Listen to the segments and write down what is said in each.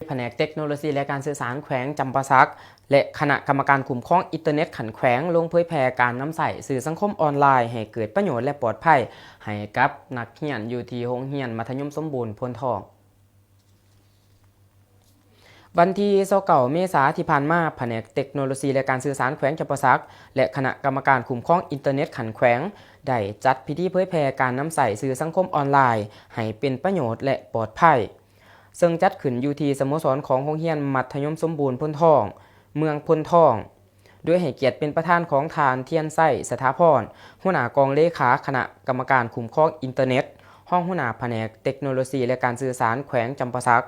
ພະແນກເຕັກໂນໂລຊີ ແລະ ການສື່ສານແຂວງຈຳປາສັກ ແລະ ຄະນະກຳມະການຄຸ້ມຄອງອິນເຕີເນັດຂັ້ນແຂວງ ລົງເຜີຍແຜ່ການນຳໃຊ້ສື່ສັງຄົມອອນລາຍໃຫ້ເກີດປະໂຫຍດ ແລະ ປອດໄພໃຫ້ກັບນັກຮຽນຢູ່ທີ່ໂຮງຮຽນມັດທະຍົມສົມບູນໂພນທອງ. ວັນທີຊາວເກົ້າເມສາທີ່ຜ່ານມາ, ພະແນກເຕັກໂນໂລຊີ ແລະ ການສື່ສານແຂວງຈຳປາສັກ ແລະ ຄະນະກຳມະການຄຸ້ມຄອງອິນເຕີເນັດຂັ້ນແຂວງ ໄດ້ຈັດພິທີເຜີຍແຜ່ການນຳໃຊ້ສື່ສັງຄົມອອນລາຍໃຫ້ເປັນປະໂຫຍດ ແລະ ປອດໄພ, ເຊິ່ງຈັດຂຶ້ນຢູ່ທີ່ສະໂມສອນຂອງໂຮງຮຽນມັດທະຍົມສົມບູນໂພນທອງ, ເມືອງໂພນທອງ. ໂດຍໃຫ້ກຽດເປັນປະທານຂອງທ່ານ ທຽນໄຊ ສະຖາພອນ, ຫົວໜ້າກອງເລຂາຄະນະກຳມະການຄຸ້ມຄອງອິນເຕີເນັດ, ຮອງຫົວໜ້າພະແນກເຕັກໂນໂລຊີ ແລະ ການສື່ສານແຂວງຈຳປາສັກ,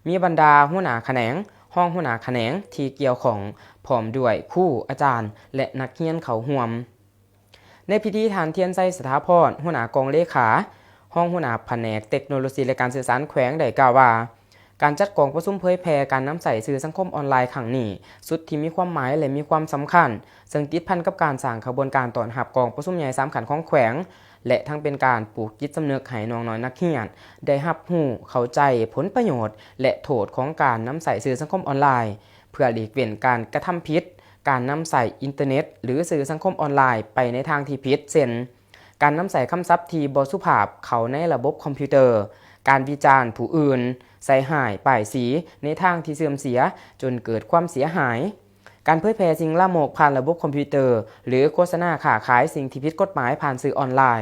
ມີບັນດາຫົວໜ້າຂະແໜງ, ຮອງຫົວໜ້າຂະແໜງທີ່ກ່ຽວຂ້ອງ, ພ້ອມດ້ວຍຄູ, ອາຈານ ແລະ ນັກຮຽນເຂົ້າຮ່ວມ. ໃນພິທີ, ທ່ານ ທຽນໄຊ ສະຖາພອນ, ຫົວໜ້າກອງເລຂາ, ຮອງຫົວໜ້າພະແນກເຕັກໂນໂລຊີ ແລະ ການສື່ສານແຂວງ ໄດ້ກ່າວວ່າ, ການຈັດກອງປະຊຸມເຜີຍແຜ່ການນຳໃຊ້ສື່ສັງຄົມອອນລາຍຄັ້ງນີ້ ສຸດທີ່ມີຄວາມໝາຍ ແລະ ມີຄວາມສຳຄັນ, ເຊິ່ງຕິດພັນກັບການສ້າງຂະບວນການຕ້ອນຮັບກອງປະຊຸມໃຫຍ່ສາມຂັ້ນຂອງແຂວງ ແລະ ທັງເປັນການປູກຈິດສຳນຶກໃຫ້ນ້ອງນ້ອຍນັກຮຽນໄດ້ຮັບຮູ້ເຂົ້າໃຈຜົນປະໂຫຍດ ແລະ ໂທດຂອງການນຳໃຊ້ສື່ສັງຄົມອອນລາຍ ເພື່ອຫຼີກເວັ້ນການກະທຳຜິດ, ການນຳໃຊ້ອິນເຕີເນັດ ຫຼື ສື່ສັງຄົມອອນລາຍໄປໃນທາງທີ່ຜິດ ເຊັ່ນ ການນຳໃຊ້ຄຳສັບທີ່ບໍ່ສຸພາບເຂົ້າໃນລະບົບຄອມພິວເຕີ, ການວິຈານຜູ້ອື່ນ, ໃສ່ຮ້າຍປ້າຍສີໃນທາງທີ່ເສື່ອມເສຍຈົນເກີດຄວາມເສຍຫາຍ, ການເຜີຍແຜ່ສິ່ງລາມົກຜ່ານລະບົບຄອມພິວເຕີ ຫຼື ໂຄສະນາຄ້າຂາຍສິ່ງທີ່ຜິດກົດໝາຍຜ່ານສື່ອອນລາຍ.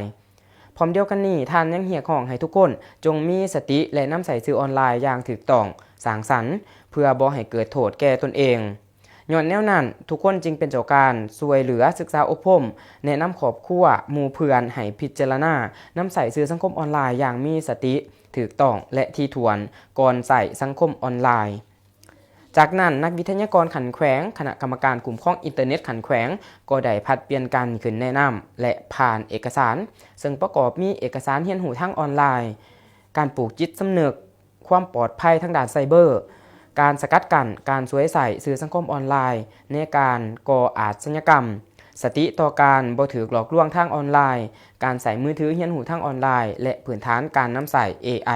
ພ້ອມດຽວກັນນີ້, ທ່ານຍັງຮຽກຮ້ອງໃຫ້ທຸກຄົນຈົ່ງມີສະຕິ ແລະ ນຳໃຊ້ສື່ອອນລາຍຢ່າງຖືກຕ້ອງ, ສ້າງສັນ, ເພື່ອບໍ່ໃຫ້ເກີດໂທດແກ່ຕົນເອງ. ຍ້ອນແນວນັ້ນ, ທຸກຄົນຈຶ່ງເປັນເຈົ້າການຊ່ວຍເຫຼືອ, ສຶກສາອົບຮົມ, ແນະນຳຄອບຄົວ, ໝູ່ເພື່ອນໃຫ້ພິຈາລະນານຳໃຊ້ສື່ສັງຄົມອອນລາຍຢ່າງມີສະຕິ, ຖືກຕ້ອງ ແລະ ຖີ່ຖ້ວນ ກ່ອນໃຊ້ສັງຄົມອອນລາຍ. ຈາກນັ້ນ, ນັກວິທະຍາກອນຂັ້ນແຂວງ, ຄະນະກຳມະການຄຸ້ມຄອງອິນເຕີເນັດຂັ້ນແຂວງ ກໍໄດ້ຜັດປ່ຽນກັນຂຶ້ນແນະນຳ ແລະ ຜ່ານເອກະສານ, ເຊິ່ງປະກອບມີເອກະສານຮຽນຮູ້ທາງອອນລາຍ, ການປູກຈິດສຳນຶກ, ຄວາມປອດໄພທາງດ້ານໄຊເບີ, ການສະກັດກັ້ນການສວຍໃຊ້ສື່ສັງຄົມອອນລາຍໃນການກໍ່ອາດຊະຍາກຳ, ສະຕິຕໍ່ການບໍ່ຖືກຫຼອກລວງທາງອອນລາຍ, ການໃຊ້ມືຖືຮຽນຮູ້ທາງອອນລາຍ ແລະ ພື້ນຖານການນຳໃຊ້ ເອໄອ.